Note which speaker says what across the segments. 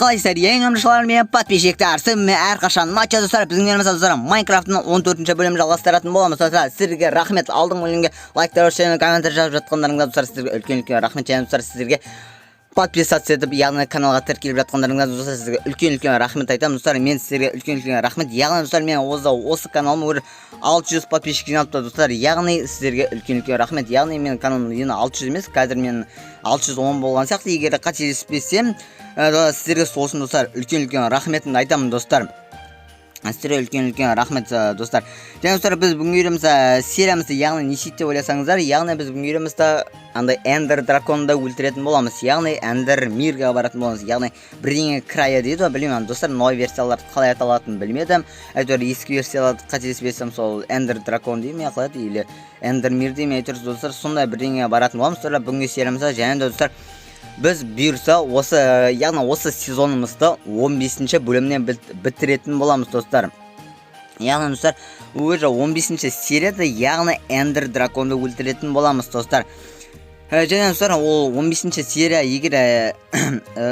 Speaker 1: Қалайсыздар, ең аманшылар мен подписчиктер? Сізбен әрқашан Матча, достар. Біздің елімізде, достар, Майнкрафттың 14 бөлімін жалғастыратын боламыз, достар. Сіздерге рахмет, алдыңғы бөлімге лайктар және комментарий жазып жатқандарыңызға, достар, сіздерге үлкен үлкен рахмет. Және, достар, сіздерге подписаться етіп, яғни каналға тіркеліп жатқандарыңызға, достар, сізге үлкен үлкен рахмет айтамын. Достар, мен сіздерге үлкен үлкен рахмет. Яғни, достар, мен осы каналым уже 600 подписчик жиналыпты, достар. Яғни сіздерге үлкен үлкен рахмет. Яғни менің каналым енді 600 емес, қазір мен 610 болған сияқты, егер қателеспесем. Сіздерге сол үшін, достар, үлкен үлкен рахметімді айтамын. Достар, сіздерге үлкен үлкен рахмет, достар. Және, достар, біз бүгінгі видеомызда, сериямызды, яғни не істейді деп ойласаңыздар, яғни біз бүгінгі видеомызда андай эндер драконды өлтіретін боламыз, яғни эндер мирға баратын боламыз, яғни бірдеңе края дейді ғой, білмеймін, достар, новый версиялар қалай аталатынын білмедім. Әйтеуір ескі версияларды, қателеспесем, сол эндер дракон дей ме, қалай еді, или эндер мир дей ме, әйтеуір, достар, сондай бірдеңеге баратын боламыз, достар, бүгінгі сериямызда. Және де, достар, біз бұйырса осы, яғни осы сезонымызды 15 бөлімнен бітіретін боламыз, достар. Яғни, достар, уже 15 серияда, яғни эндер драконды өлтіретін боламыз, достар. Және, достар, ол 15 серия егер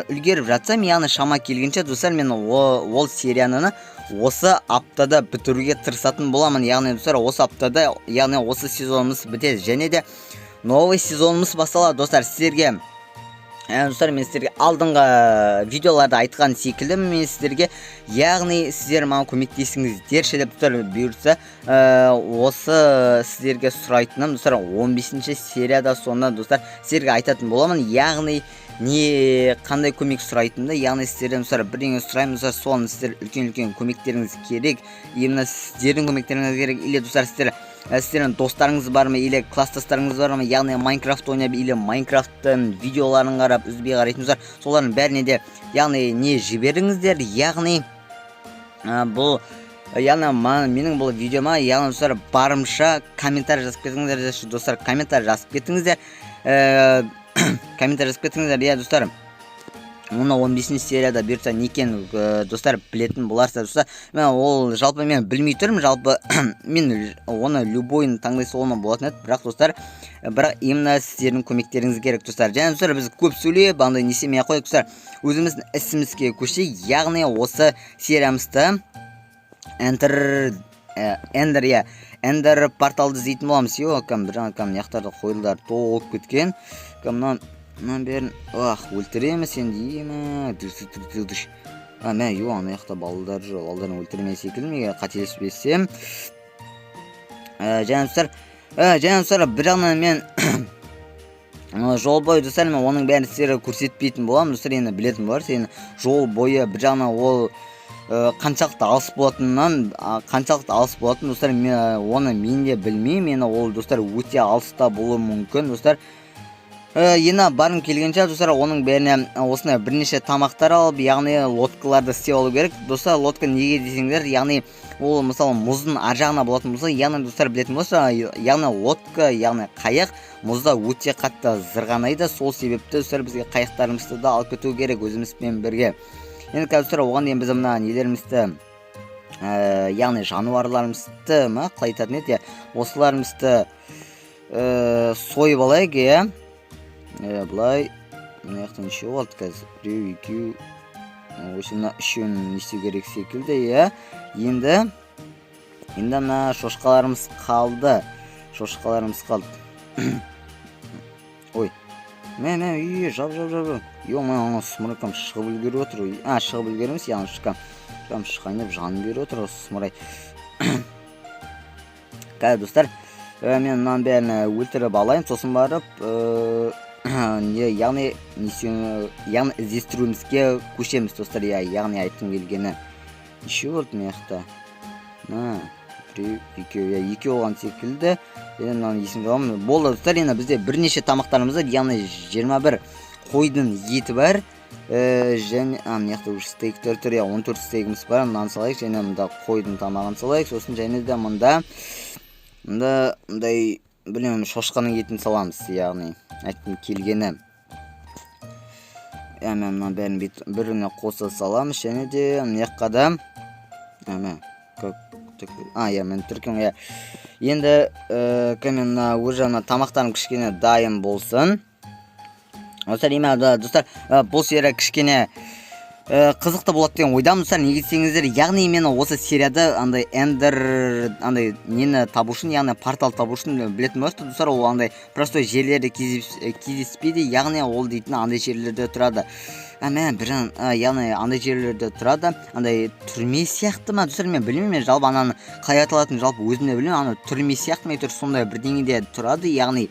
Speaker 1: үлгеріп жатсам, яғни шама келгенше, достар, мен ол серияны осы аптада бітіруге тырысатын боламын. Яғни, достар, осы аптада, яғни осы сезонымыз бітеді және де новый сезонымыз басталады. Достар, сіздерге, достар, мен сіздерге алдыңғы видеоларда айтқан секілді, мен сіздерге, яғни сіздер маған көмектесіңіздерші деп, достар, бұйыртса, осы сіздерге сұрайтыным, достар, 15 серияда сонда, достар, сіздерге айтатын боламын, яғни не қандай көмек сұрайтынымды. Яғни сіздерден, достар, бірдеңе сұраймын, достар, соны сіздер үлкен үлкен көмектеріңіз керек, именно сіздердің көмектеріңіз керек. Или, достар, сіздер, сіздердің достарыңыз бар ма или класстастарыңыз бар ма, яғни Майнкрафт ойнап или Майнкрафттың видеоларын қарап, үзбей қарайтын, достар, солардың бәріне де, яғни не жіберіңіздер. Яғни бұл, яғни менің бұл видеома, яғни, достар, барымша комментарий жазып кетіңіздер. Достар, комментарий жазып кетіңіздер, комментарий жазып кетіңіздер, иә, достар. Оны 15 серияда бұйыртса не екенін, достар, білетін боларсыздар. Достар, мен ол жалпы мен білмей тұрмын, жалпы мен оны любойын таңдай салуыма болатын еді, бірақ, достар, бірақ именно сіздердің көмектеріңіз керек, достар. Және, достар, біз көп сөйлеп андай не істемей ақ қояйық, достар, өзіміздің ісімізге көшейік. Яғни осы сериямызды эндер, иә, эндер порталды іздейтін боламыз. Йо, кәдімгі бір жағынан кәдімгі мына жақтарда қойлар толып кеткен. Кәдімгі мынаның бәрін ах өлтіреміз енді ема. А, мә, ё, ана жақта балдар жүр, балдарын өлтірмей секілді, егер қателеспесем. Және, достар, және, достар, бір жағынан мен жол бойы, достар, мен оның бәрін сіздерге көрсетпейтін боламын, достар, енді білетін боларсыз. Енді жол бойы бір жағынан ол қаншалықты алыс болатынынан, қаншалықты алыс болатын, достар, мен оны мен де білмеймін. Енді ол, достар, өте алыста болуы мүмкін, достар. Енді барғым келгенше, достар, оның бәріне осындай бірнеше тамақтар алып, яғни лодкаларды істеп алу керек, достар. Лодка неге десеңдер, яғни ол, мысалы, мұздың ар жағына болатын болса, яғни, достар, білетін болса, яғни лодка, яғни қайық мұзда өте қатты зырғанайды. Сол себепті, достар, бізге қайықтарымызды да алып кету керек өзімізбен бірге. Енді қазір, достар, оған дейін біз мына нелерімізді, яғни жануарларымызды ма, қалай айтатын еді, иә, осыларымызды сойып алайық, иә. Былай мына жақтан нешеу қалды қазір? Біреу, екеу, в общем, мына үшеуін не істеу керек секілді, иә. Енді мына шошқаларымыз қалды, шошқаларымыз қалды. Ой, мә, мә, үй, жап, жап, жап, жап. Е, мына ана сұмырай кәдімгі шығып үлгеріп отыр. А, шығып үлгермес, яғни шыққан, прям шығайын деп жанын беріп отыр осы сұмырай. Қазір, достар, мен мынаның бәрін өлтіріп алайын, сосын барып не, яғни не істеу, яғни іздестіруімізге көшеміз, достар, иә. Яғни айтқым келгені, нешеу болды мына жақта? Мына біреу, екеу, иә, екеу болған секілді. Енді мынаны есімде аламын. Болды, достар, енді бізде бірнеше тамақтарымыз бар, яғни 21 қойдың еті бар. Және а, мына жақта уже стейктер тұр, иә, 14 стейгіміз бар. Мынаны салайық және мында қойдың тамағын салайық. Сосын және де мында мындай, білмеймін, шошқаның етін саламыз. Яғни айтқым келгені, иә, мен мынаның бәрін бүйтіп біріне қоса саламыз. Және де мына жаққа да, а, мә, как а, иә, мен түркім, иә. Енді мен мына уже мына тамақтарым кішкене дайын болсын, достар. Именно, достар, бұл серия кішкене Қызықты болады деген ойдамын, достар. Неге десеңіздер, яғни мен осы серияда андай эндер андай нені табу үшін, яғни портал табу үшін, білетін боларсыздар, достар, ол андай простой жерлерде кездеспейді, яғни ол дейтін андай жерлерде тұрады. А мә бір яғни андай жерлерде тұрады, андай түрме сияқты ма, достар, мен білмеймін. Мен жалпы ананы қалай аталатынын жалпы өзім де білмеймін. Ана түрме сияқты ма, әйтеуір сондай бірдеңеде тұрады, яғни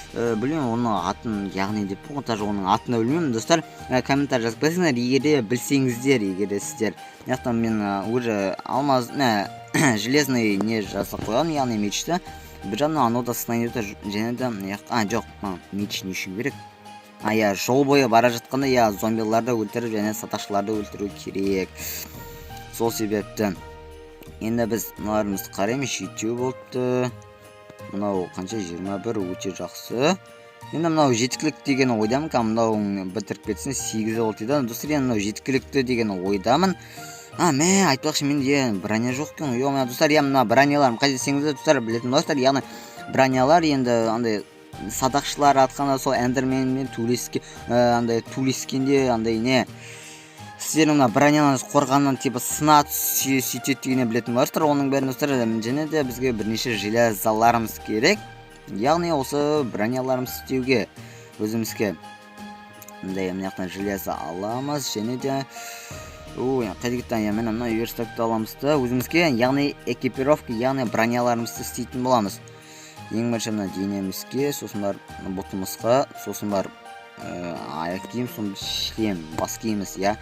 Speaker 1: білмеймін оның атын, яғни деп ғой, даже оның атын да білмеймін, достар. Комментарий жазып кетіңдер, егер де білсеңіздер, егер де сіздер. Мына жақтан мен уже алмаз мә железный не жасап қойғанмын, яғни мечті. Бір жағынан анау да сынайын деп тұр. Және де мына а, жоқ, маған меч не үшін керек? А, иә, жол бойы бара жатқанда, иә, зомбиларды өлтіріп және садақшыларды өлтіру керек. Сол себепті енді біз мыналарымызды қараймыз. Жетеу болыпты. Мынау қанша? 21, өте жақсы. Енді мынау жеткілікті деген ойдамын. Кәдімгі мынау бітіріп кетсін, сегізі болды дейді, достар. Енді мынау жеткілікті деген ойдамын. А мә, айтпақшы, менде броня жоқ екен ғой, ё, достар. Иә, мына броняларым қайда десеңіздер, достар, білетін боларсыздар, яғни бронялар енді андай садақшылар атқанда, сол эндерменмен төбелеске андай төбелескенде андай не, сіздердің мына броняларыңыз қорғаннан типа сынады, сөйтеді дегенді білетін боларсыздар оның бәрін, достар. Және де бізге бірнеше железаларымыз керек, яғни осы броняларымызды істеуге өзімізге. Мындай мына жақтан железо аламыз. Және де, ой, қайда кетті? Иә, міне, мына верстакты аламыз да, өзімізге, яғни экипировка, яғни броняларымызды істейтін боламыз. Ең бірінші мына денемізге, сосын барып бұтымызға, сосын барып аяқ киім, сосын шлем, бас киіміміз, иә,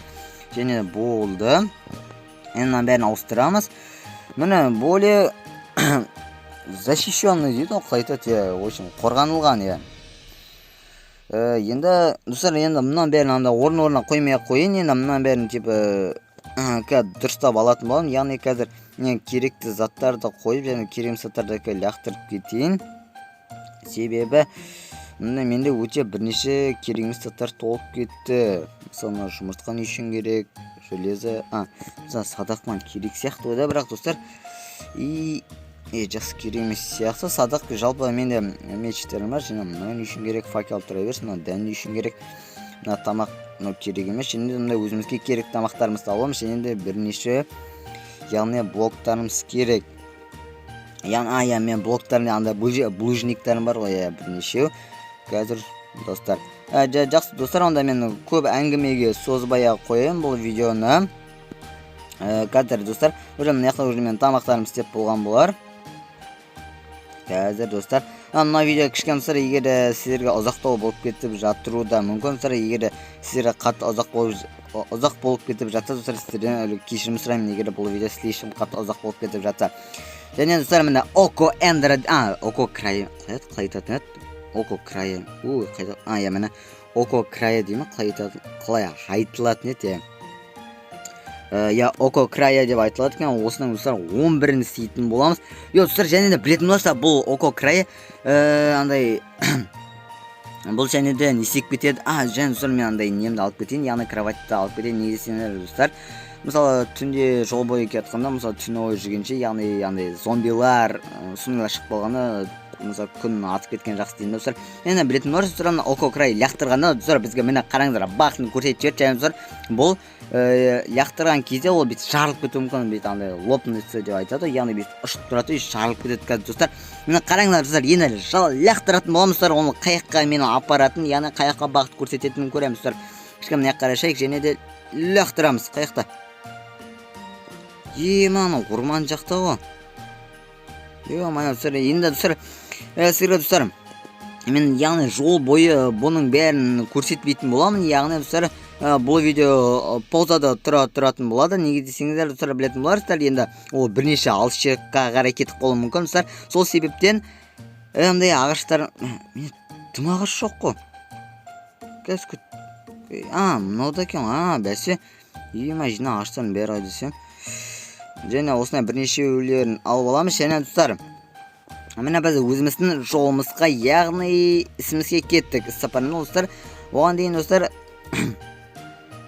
Speaker 1: және болды. Енді мынаның бәрін ауыстырамыз. Міне, более защищенный дейді ғой, қалай айтады, иә, в общем, қорғанылған, иә. Енді, достар, енді мынаның бәрін анда орын орнына қоймай ақ қояйын. Енді мынаның бәрін типа қазір дұрыстап алатын боламын, яғни қазір мен керекті заттарды қойып және керек емес заттарды лақтырып кетейін, себебі міне, менде өте бірнеше керек емес заттар толып кетті. Мысалы, мына жұмыртқа не үшін керек? Железо, а, мысалы, садақ маған керек сияқты ғой да, бірақ, достар, и жақсы, керек емес сияқты садақ. Жалпы менде мечтерім бар. Және мынау не үшін керек? Факел тұра берсін. Мынау дән не үшін керек? Мына тамақ, мынау керек емес. Және де мындай өзімізге керек тамақтарымызды аламыз. Және де бірнеше, яғни блоктарымыз керек, яғни, а, иә, мен блоктарым, андай булыжниктарым бар ғой, иә, бірнешеу. Қазір, достар, жақсы, достар, онда мен көп әңгімеге созбай ақ қояйын бұл видеоны. Қазір, достар, уже мына жақта уже мен тамақтарым істеп болған болар. Қазір, достар, мына видео кішкене, достар, егер де сіздерге ұзақтау болып кетіп жатыруы да мүмкін, достар. Егер де сіздерге қатты ұзақ болып кетіп жатса, достар, сіздерден кешірім сұраймын, егер де бұл видео слишком қатты ұзақ болып кетіп жатса. Және, достар, міне, око эндера, а, око края, қалай еді, қалай айтатын еді, око края, ой, қайда? А, иә, міне, око края дей ма, қалай айтатын, қалай айтылатын еді, иә? Иә, око края деп айтылады екен. Осының, достар, 11-ін істейтін боламыз, иә, достар. Және де білетін боларсыздар, бұл око края андай бұл және де не істеп кетеді. А, және, достар, мен андай немді алып кетейін, яғни кроватьты алып кетейін. Неге десеңдер, достар, мысалы, түнде жол бойы келе жатқанда, мысалы, түні бойы жүргенше, яғни андай зомбилар, сондайлар шығып қалғанда, мысалы, күн атып кеткен жақсы деймін, достар. Енді білетін боларсыздар, ана око край лақтырғанда, достар, бізге, міне, қараңыздар, бақтың көрсетіп жіберді. Және, достар, бұл лақтырған кезде ол бүйтіп жарылып кетуі мүмкін, бүйтіп андай лопнется деп айтады ғой, яғни бүйтіп ұшып тұрады и жарылып кетеді. Қазір, достар, міне, қараңыздар, достар, енді лақтыратын боламыз, достар. Оны қай жаққа мені апаратын, яғни қай жаққа бағыт көрсететінін көреміз, достар. Кішкене мына жаққа қарашайық және де лақтырамыз. Қай жақта? Е, мынау орман жақта ғой, е, достар. Енді, достар, сіздерге, достар, мен, яғни, жол бойы бұның бәрін көрсетпейтін боламын, яғни, достар, бұл видео паузада тұратын болады. Неге десеңіздер, достар, білетін боларсыздар, енді ол бірнеше алыс жаққа қарай кетіп қалуы мүмкін, достар. Сол себептен мындай ағаштар, мен дым ағаш жоқ қой қазір. Күт, а, мынау да екен. А, бәсе, ема, жина ағаштардың бәрі қайда десем. Және осындай бірнешеулерін алып аламыз. Және, достар, міне, біз өзіміздің жолымызға, яғни ісімізге кеттік, іс сапармен, достар. Оған дейін, достар,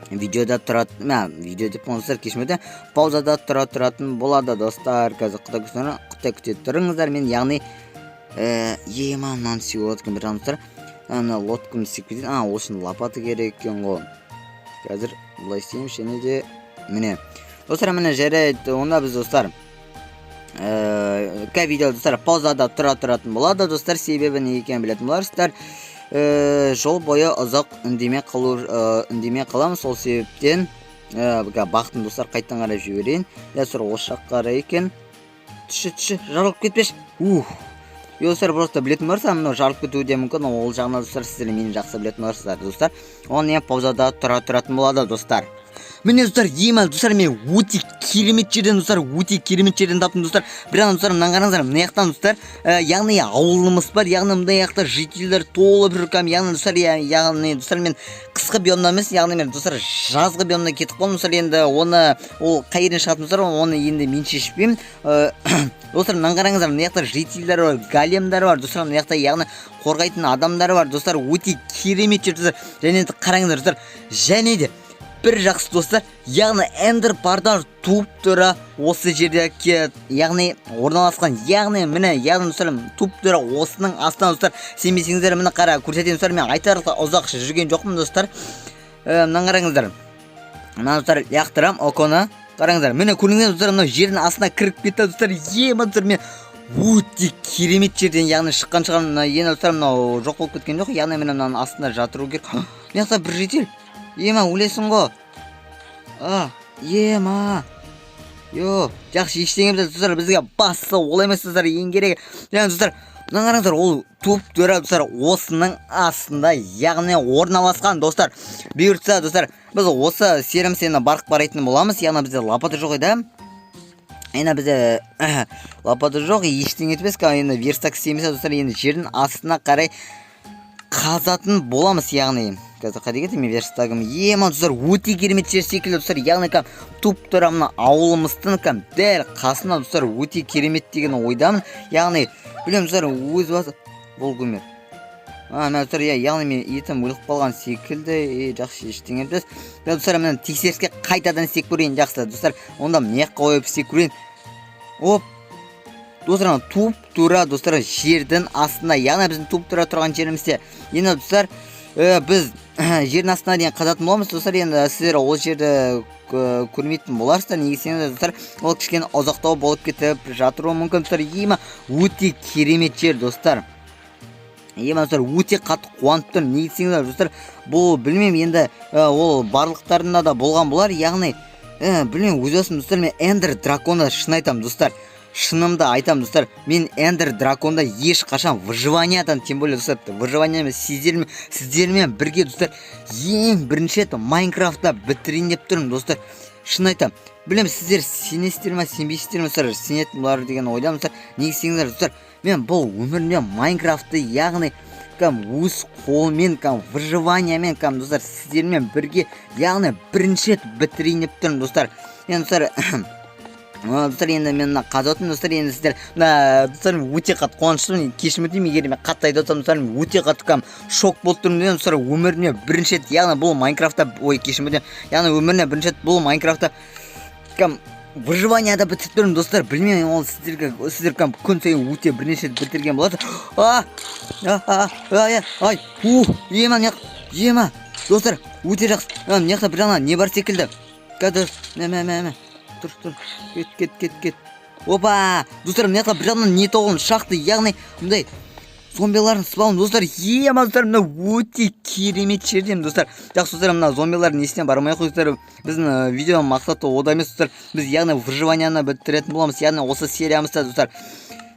Speaker 1: видеода тұрады мә, видео деп, достар, кешірім, паузада тұратын болады, достар. Қазір құдай күте тұрыңыздар. Мен, яғни, ема, мынаны істеуге болады екен бір жағынан, достар. Ана лодканы істеп кетейін. А, ол үшін лопата керек екен ғой. Қазір Былай істейміз және де, міне, достар, міне, жарайды. Онда біз, достар, видео, достар, паузада тұратын болады, достар. Себебі не екенін білетін боларсыздар. Жол бойы ұзақ үндемей қалу, үндемей қаламын, сол себептен бағытын, достар, қайтадан қарап жіберейін. Иә, достар, осы жаққа қарай екен. Түсші, түсші, жарылып кетпеші. Ух, е, достар, просто білетін боларсыздар, мынау жарылып кетуі де мүмкін ол жағынан, достар, сіздер мені жақсы білетін боларсыздар, достар. Оны паузада тұратын болады, достар. Міне, достар, ема, достар, мен өте керемет жерден, достар, өте керемет жерден таптым, достар. Бірақ, достар, мынаны қараңыздар, мына жақтан, достар, яғни ауылымыз бар, яғни мына жақта жительдер толып жүр кәдімгі. Яғни, достар, яғни, достар, мен қысқы биомда емес, яғни мен, достар, жазғы биомда кетіп қалдым, достар. Енді оны, ол қай жерден шығатын, достар, оны енді мен шешпеймін. Достар, мынаны қараңыздар, мына жақта жительдер бар, големдар бар, достар, мына жақта, яғни қорғайтын адамдар бар, достар. Өте керемет жер, достар. Және де қараңыздар, достар, және де бір жақсы, достар, яғни эндер портал туп тура осы жерде яғни орналасқан. Яғни, міне, яғни, достар, туп тура осының астынан, достар. Сенбесеңіздер, міне, қара, көрсетейін, достар. Мен айтарлықтай ұзақ жүрген жоқпын, достар. Мынаны қараңыздар, мына, достар, лақтырамын оконы. Қараңыздар, міне, көрдіңіздер, достар, мынау жердің астына кіріп кетті, достар. Ема, достар, мен өте керемет жерден, яғни, шыққан шығармын. Мына енді, достар, мынау жоқ болып кеткен жоқ, яғни міне, мынаның астында жатыру керек. Мына жақта бір житель. Ема, өлесің ғой. А, ема, йо, жақсы, ештеңе емес, достар. Бізге бастысы ол емес, достар, ең керегі, яғни, достар, мына қараңыздар, ол туп тура, достар, осының астында, яғни, орналасқан, достар. Бұйыртса, достар, біз осы серімсені барып қарайтын боламыз. Яғни бізде лопата жоқ еді, енді бізде лопата жоқ, ештеңе етпес. Енді верстак істемесе, достар, енді жердің астына қарай қазатын боламыз. Яғни қазір қайда кетті мен верстагым? Ема, достар, өте керемет жер секілді, достар. Яғни кәдімгі туп тура мына ауылымыздың кәдімгі дәл қасында, достар. Өте керемет деген ойдамын. Яғни білемін, достар, өз басы волгумер. А, мына, достар, иә, яғни мен етім өліп қалған секілді. Е, жақсы, ештеңе етпес. Да, достар, мына тексеріске қайтадан істеп көрейін. Жақсы, достар, онда мына жаққа қойып істеп көрейін. Оп, достар, ана туп тура, достар, жердің астында, яғни біздің туп тура тұрған жерімізде. Енді, достар, біз жердің астына дейін қазатын боламыз, достар. Енді сіздер ол жерді көрмейтін боларсыздар. Неге десеңіздер, достар, ол кішкене ұзақтау болып кетіп жатыруы мүмкін, достар. Ема, өте керемет жер, достар. Ема, достар, өте қатты қуанып тұрмын. Неге десеңіздер, достар, бұл, білмеймін енді, ол барлықтарында да болған болар. Яғни, білмеймін, өз басым, достар, мен эндер драконды, шын айтамын, достар, шынымды айтамын, достар, мен эндер драконда ешқашан выживаниядан, тем более, достар, выживание емес, сіздермен бірге, достар, ең бірінші рет Майнкрафтта бітірейін деп тұрмын, достар. Шын айтамын, білемін, сіздер сенесіздер ма, сенбейсіздер ме, достар, сенетін болар деген ойдамын, достар. Неге десеңіздер, достар, мен бұл өмірімде Майнкрафтты, яғни, кәдімгі өз қолыммен, кәдімгі выживаниямен, кәдімгі, достар, сіздермен бірге, яғни, бірінші рет бітірейін деп тұрмын, достар. Енді, достар, достар, енді мен мына қазып отырмын, достар. Енді сіздер мына, достар, мен өте қатты қуаныштымын. Кешірім өтінемін, егер мен қатты айтып отырсам, достар. Мен өте қатты кәдімгі шок болып тұрмын деген, достар. Өмірімде бірінші рет, яғни, бұл Майнкрафтта, ой, кешірім өтінемін, яғни өмірімде бірінші рет бұл Майнкрафтта кәдімгі выживанияда бітіріп тұрмын, достар. Білмеймін, ол сіздерге, сіздер кәдімгі күн сайын өте бірнеше рет бітірген болады. А, а, а, ай, ай, у, ема, мына, ема, достар, өте жақсы. А, мына жақта бір жағынан не бар секілді қазір. Мә, мә, мә, мә, тұр, тұр, кет, кет, кет, кет. Опа, достар, мына жақта бір жағынан не тоғын шақты, яғни мындай зомбилардың спаун, достар. Ема, достар, мына өте керемет жердемін, достар. Жақсы, достар, мына зомбилардың несіне бармай ақ қойыңыздар. Біздің видеоның мақсаты ода емес, достар. Біз, яғни, выживанияны бітіретін боламыз, яғни осы сериямызда, достар.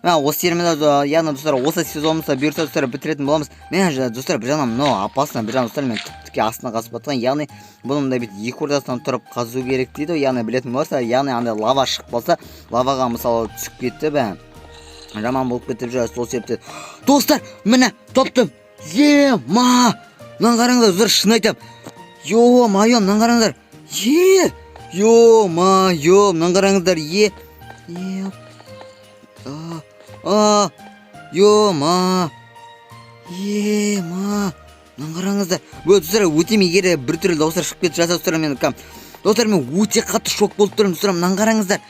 Speaker 1: Мына осы сериямызда, яғни, достар, осы сезонымызда, бұйырса, достар, бітіретін боламыз. Мен, достар, бір жағынан мынау опасно, бір жағынан, достар, мен тіп тіке астына қазып жатқан. Яғни бұны мындай бүйтіп екі ортасынан тұрып қазу керек дейді ғой, яғни білетін боларсыздар. Яғни андай лава шығып қалса, лаваға, мысалы, түсіп кетті бә, жаман болып кетіп жүр. Сол себепті, достар, міне, таптым. Ема, мынаны қараңыздар, достар, шын айтамын. Ё-моё, мынаны қараңыздар. Е, ё-моё, мынаны қараңыздар. Е, е, а, а, ё-ма, ема, мынаны қараңыздар. Бұл, достар, өте, егер біртүрлі дауыстар шығып кетіп жатса, достар, мен кәдімгі, достар, мен өте қатты шок болып тұрмын, достар. Мынаны қараңыздар,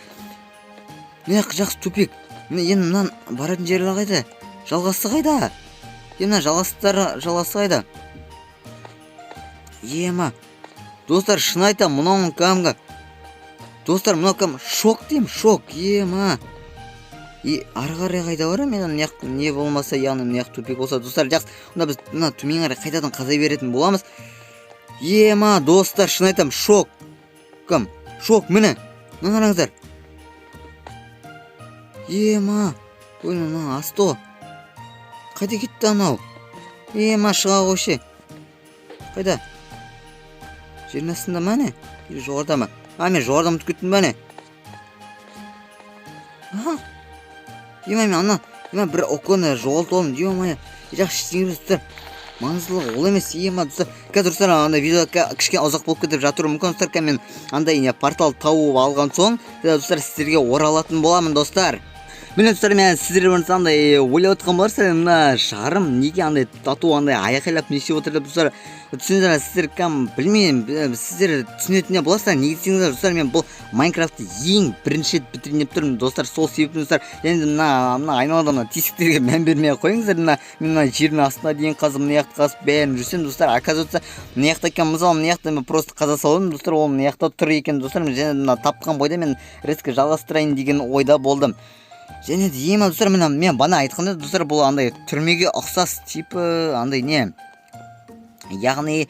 Speaker 1: мына жақсы тупик. Міне, енді мынаның баратын жері қайда, жалғасы қайда? Енді мына жалғастары, жалғасы қайда? Ема, достар, мына өте керемет жер секілді. Достар, шын айтамын, мынауың кәдімгі, достар, мынау кәдімгі шок деймін, шок. Ема, и ары қарай қайда барамын мен? Мына жақ не болмаса, яғни мына жақ тупик болса, достар, жақсы, онда біз мына төмен қарай қайтадан қаза беретін боламыз. Ема, достар, шын айтамын, шок, кім, шок. Міне, мына қараңыздар. Ема, ой, мына асты ғой. Қайда кетті анау? Ема, шыға қойшы. Қайда, жердің астында ма, не, или жоғарыда ма? А, мен жоғарыда ұмытып кеттім ба, не? Аха, ема, мен ана, ема, бір оконы жоғалтып алдым. Ё-моё, жақсы, ештеңе емес, достар, маңыздылығы ол емес. Ема, достар, қазір, достар, андай видео кішкене ұзақ болып кетіп жатуы мүмкін. Достар, қазір мен андай не, портал тауып алған соң, достар, сіздерге оралатын боламын. Достар, міне, достар, мен сіздер болса андай ойлап отқан боларсыздар, мына жарым неге андай тату, андай айқайлап не істеп отыр деп. Достар, түсініңіздер, сіздер кім, білмеймін, сіздер түсінетін де боларсыздар. Неге десеңіздер, достар, мен бұл Майнкрафтты ең бірінші рет бітірейін деп тұрмын, достар. Сол себептен, достар, енді мына айналада мына тесіктерге мән бермей ақ қойыңыздар. Мына мен мына жердің астына дейін қазып, мына жақты қазып, бәрін жүрсем, достар, оказывается, мына жақта екен. Мысалы, мына жақта мен просто қаза салдым, достар, ол мына жақта тұр екен. Достар, және мына тапқан бойда мен резко жалғастырайын деген ойда болдым. Және де, ема, достар, міне, мен бана айтқандай, достар, бұл андай түрмеге ұқсас, типа андай не, яғни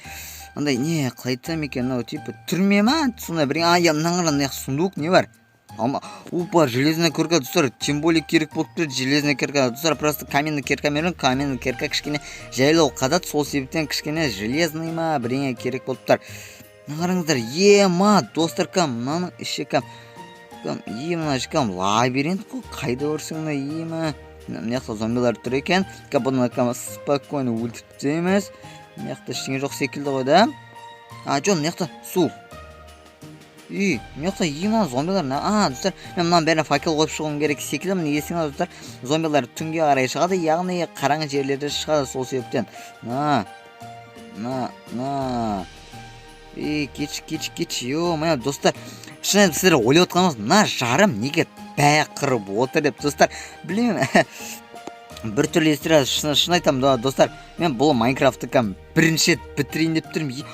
Speaker 1: андай не, қалай айтсам екен, мынау типа түрме ма, сондай бір. А, иә, мына қара, мына жақта сундук, не бар? Алма, опа, железная кирка. Достар, тем более керек болып тұр железная кирка. Достар, просто каменный кирка мен, каменный кирка кішкене жайлау қазады, сол себептен кішкене железный ма, бірдеңе керек болып тұр. Мына қараңыздар, ема, достар, кәм мынаның іші кәм кәм, е, мына іші кәм лабиринт қой, қайда барсаң мына. Ема, мына жақта зомбилар тұр екен. Кәм бұны кәм спокойно өлтіріп тастаймыз. Мына жақта ештеңе жоқ секілді ғой да. А, жоқ, мына жақта су. И мына жақта, ема, зомбилар. А, достар, мен мынаның бәріне факел қойып шығуым керек секілді. Неге десеңіз, достар, зомбилар түнге қарай шығады, яғни қараңғы жерлерде шығады, сол себептен. На, на, на, ей, кетші, кетші, кетші. Ё-моё, достар, шын айтып, сіздер ойлап отқаныңыз, мына жарым неге бақырып отыр деп. Достар, білмеймін, біртүрлі естіреді. Шын айтамын да, достар, мен бұл Майнкрафтты кәдімгі бірінші рет бітірейін деп тұрмын.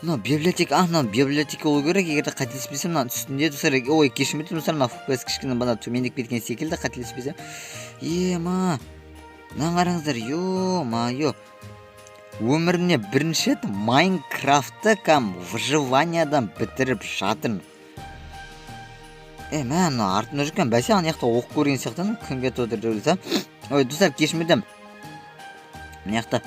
Speaker 1: Мынау библиотека, а, мынау библиотека болу керек, егер де қателеспесем, мынаның үстінде. Достар, ой, кешірім өтінемін, достар, мына FPS кішкене бана төмендеп кеткен секілді, қателеспесем. Ема, мынаны қараңыздар, ё-моё, өмірімде бірінші рет Майнкрафтты кәдімгі выживаниядан бітіріп жатырмын. Е, мә, мына артында жүрген бәсе, ана жақта оқып көрген сияқтымын, кім кетіп отыр деп ойласам. Ой, достар, кешірім өтінемін. Мына жақта,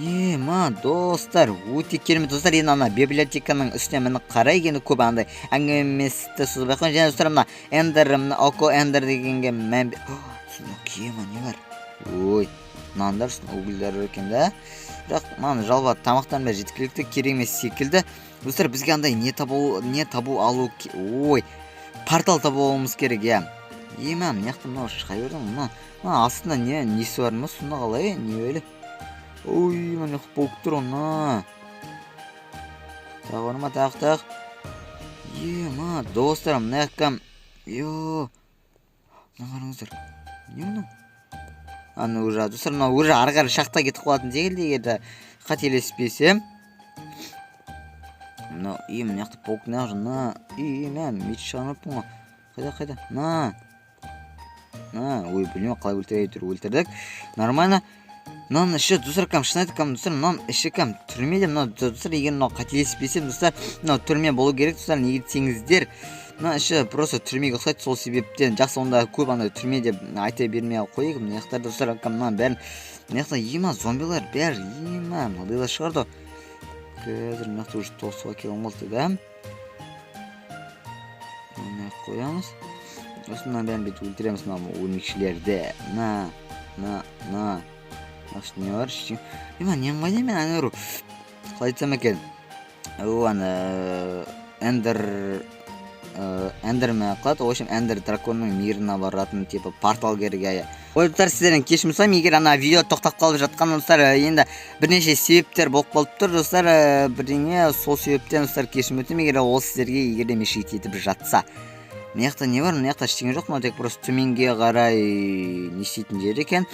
Speaker 1: ема, достар, өте керемет. Достар, енді ана библиотеканың үстіне мініп қарайық. Енді көп андай әңгімемізді созбай ақ қояйын. Және, достар, мына эндер, мына око эндер дегенге мән. Сундук, ема, не бар? Ой, мынаның үстінде угольдар бар екен да, бірақ маған жалпы тамақтан бәрі жеткілікті, керек емес секілді. Достар, бізге андай не табу алу, ой, портал табу алуымыз керек, иә. Ема, мына жақта мынау шыға берді. Мына астында не, несі бар ма сонда, қалай, не бәле? Ой, мына жақта паук тұр ғой. Мына тағы бар ма? Тағы, тағы. Ема, достар, мына жаққа, ё, мына қараңыздар, не мынау? Ана уже, достар, мынау уже ары қарай шахта кетіп қалатын секілді, егер де қателеспесем. Мынау, и мына жақта паук мына жақта. На, и мә, меч шығармаппын ғой. Қайда, қайда? На, на. Ой, білмеймін қалай өлтіре, әйтеуір өлтірдік, нормально. Мынаның іші, достар, кәдімгі, шын айтып, достар, мынаның іші кәдімгі түрме де мынау. Достар, егер мынау қателеспесем, достар, мынау түрме болу керек. Достар, неге десеңіздер, мына іші просто түрмеге ұқсайды, сол себептен. Жақсы, онда көп андай түрме деп айта бермей ақ қояйық. Мына жақта, достар, мынаның бәрін, мына жақта, ема, зомбилар бәрі, ема, мынандайлар шығарды ғой. Қазір мына жақта уже 90-ға келген болды да, мына қоямыз. Сосын мынаның бәрін бүйтіп өлтіреміз, мына өрмекшілерді. На, на, на. Мына не бар? Ештеңе. Ема, нем қайда? Мен ана, қалай айтсам екен, о, ана эндер ме қылады, в общем, эндер драконның мирына баратын типа портал керек, иә. Ой, достар, сіздерден кешірім сұраймын, егер ана видео тоқтап қалып жатқан. Достар, енді бірнеше себептер болып қалып тұр, достар, бірдеңе, сол себептен, достар, кешірім өтінемін, егер ол сіздерге егер де мешать етіп жатса. Мына жақта не бар? Мына жақта ештеңе жоқ. Мынау тек просто төменге қарай не істейтін жер екен.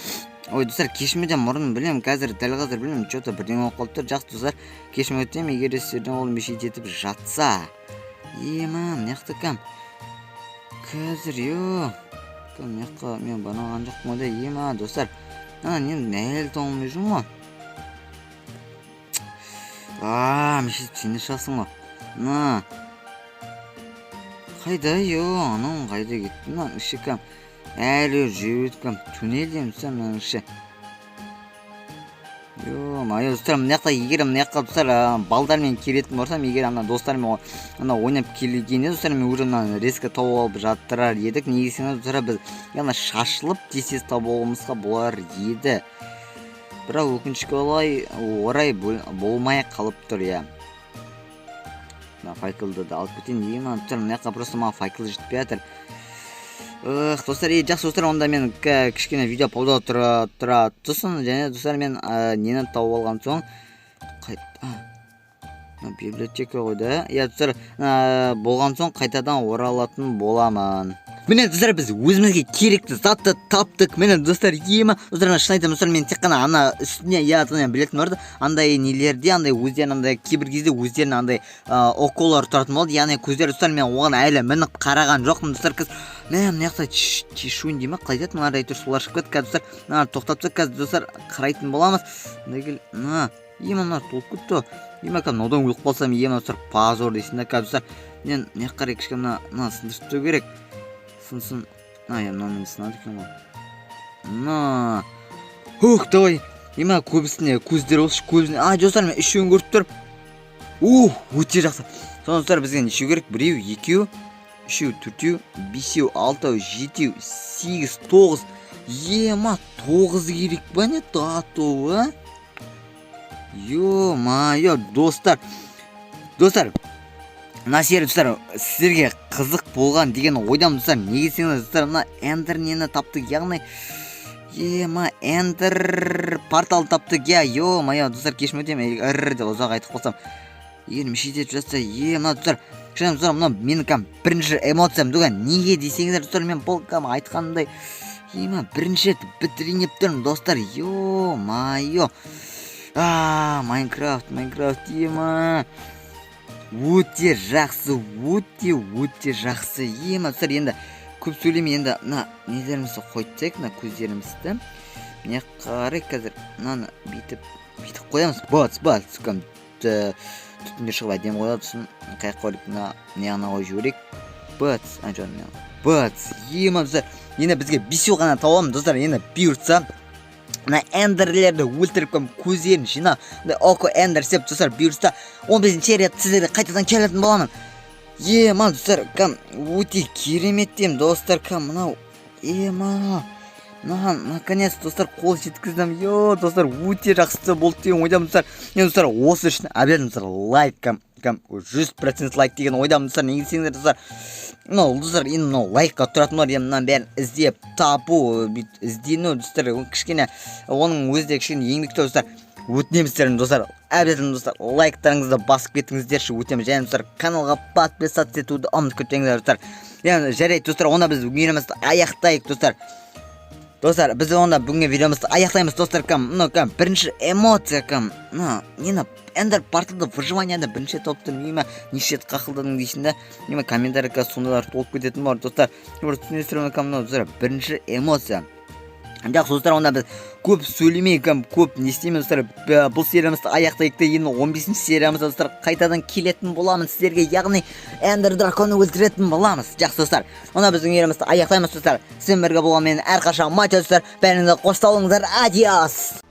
Speaker 1: Ой, достар, кешірім мұрын білемін, қазір, дәл қазір білмеймін, че то бірдеңе болып қалып тұр. Жақсы, достар, кешірім өтінемін, егер де сіздерден ол мешать етіп жатса. Ема, мына жақта кім қазір? Ё, кім мына жаққа? Мен бармаған жоқпын ғой да. Ема, достар, ана нені әлі таба алмай жүрмін ғой. А, мешать, сен де шығасың ғой. Мына қайда? Ё, анау қайда кетті? Мынаның іші кім әлі жүр? Кім туннель деймін, достар, мынаның іші. Ё-моё, достар, мына жақта, егер мына жаққа, достар, балдармен келетін болсам, егер ана достармен ана ойнап келгенде, достар, мен уже мынаны резко тауып алып жаттырар едік. Неге десеңіз, достар, біз яғни шашылып, тез тез тауып алуымызға болар еді, бірақ өкінішке орай болмай қалып тұр, иә. Мына факелді да алып кетейін деген. Достар, мына жаққа просто маған факел жетпей жатыр. Эх, достар, и жақсы, достар, онда мен кішкене видео пауза тұра тұрсын. Және, достар, мен нені тауып алған соң мына библиотека ғой да, иә, достар, болған соң қайтадан оралатын боламын. Міне, достар, біз өзімізге керекті затты таптық. Міне, достар, ема, достар, мен шын айтамын, достар, мен тек қана ана үстіне, иә, мен білетін бар да, андай нелерде, андай өздерінің, андай кейбір кезде өздерінің андай околар тұратын болды, яғни көздері. Достар, мен оған әлі мініп қараған жоқпын, достар. Қазір мә, мына жақта чешуй дей ма, қалай айтады мыналар, әйтеуір солар шығып кетті. Қазір, достар, мыналар тоқтап тұрса, қазір, достар, қарайтын боламыз. Мына кел, мына, ема, мыналар толып кетті ғой. Ема, қазір мынаудан өліп қалсам, ема, достар, позор дейсің да. Қазір, достар, мен мына жаққа қарай кішкене мына сындырып тастау керек. Сынсын. А, иә, мынамен сынады екен ғой мына. Ух, давай. Ема, көбісіне көздері болшы, көбісіне. А, достар, мен үшеуін көріп тұрмын. Ух, өте жақсы. Соны, достар, бізге нешеу керек? Біреу, екеу, үшеу, төртеу, бесеу, алтау, жетеу, сегіз, тоғыз. Ема, тоғыз керек па, не тату, а? Ё-моё, достар, достар, мына серия, достар, сіздерге қызық болған деген ойдамын. Достар, неге десеңіз, достар, мына эндер нені таптық, яғни, ема, эндер портал таптық, иә. Ё-моё, достар, кешірім өтінемін, р деп ұзақ айтып қалсам, егер мешать етіп жатса. Е, мына, достар, шын, достар, мынау менің кәдімгі бірінші эмоциям туған. Неге десеңіздер, достар, мен бұл кәдімгі айтқанымдай, ема, бірінші рет бітірейін деп тұрмын, достар. Ё-моё, а, Майнкрафт, Майнкрафт, ема, өте жақсы, өте, өте жақсы. Ема, достар, енді көп сөйлемей, енді мына нелерімізді қойып тастайық, мына көздерімізді. Мына жаққа қарай қазір мынаны бүйтіп, бүйтіп қоямыз. Бац, бац, кәдімгі түтіндер шығып, әдемі қояды. Сосын қай жаққа қойдық? Мына жағына қойып жіберейік. Бац, а, жоқ, мына. Бац. Ема, достар, енді бізге бесеу ғана табамын, достар. Енді бұйыртса, мына эндерлерді өлтіріп, кәдімгі көздерін жинап, мындай око эндер істеп, достар, бұйыртса, 15-ші серия сіздерге қайтадан келетін боламын. Ема, достар, кәдімгі өте керемет деймін, достар. Кәдімгі мынау, ема, мынаған наконец, достар, қол жеткіздім. Йо, достар, өте жақсы болды деген ойдамын, достар. Енді, достар, осы үшін обязательно, достар, лайк, кәдімгі 100% лайк деген ойдамын, достар. Неге десеңіздер, достар, мынау, достар, енді мынау лайкқа тұратындар. Енді мынаның бәрін іздеп табу, бүйтіп іздену, достар, ол кішкене, оның өзі де кішкене еңбектеу. Достар, өтінемін сіздерден, достар, обязательно, достар, лайктарыңызды басып кетіңіздерші, өтемін. Және, достар, каналға подписаться етуді ұмытып кетпеңіздер, достар. Яғни, жарайды, достар, онда біз видеомызды аяқтайық, достар. Достар, біз онда бүгінгі видеомызды аяқтаймыз, достар. Кім мынау, кім бірінші эмоция, кім мына нені, эндер порталды выживанияда бірінші рет тауып тұрмын. Ема, неше рет қақылдадың дейсің да. Ема, комментарийға сондайлар толып кететін бар, достар, бір түсінесіздер ме? Кім мынау, достар, бірінші эмоция. Жақсы, достар, онда біз көп сөйлемей, кім көп не істейміз, достар, бұл сериямызды аяқтайық та, енді 15 сериямызда, достар, қайтадан келетін боламын сіздерге, яғни эндер драконды өлтіретін боламыз. Жақсы, достар, онда біздің видеомызды аяқтаймыз. Достар, сізбен бірге болған мен әрқашан Матя. Достар, бәріңізді қош сау болыңыздар, адиос.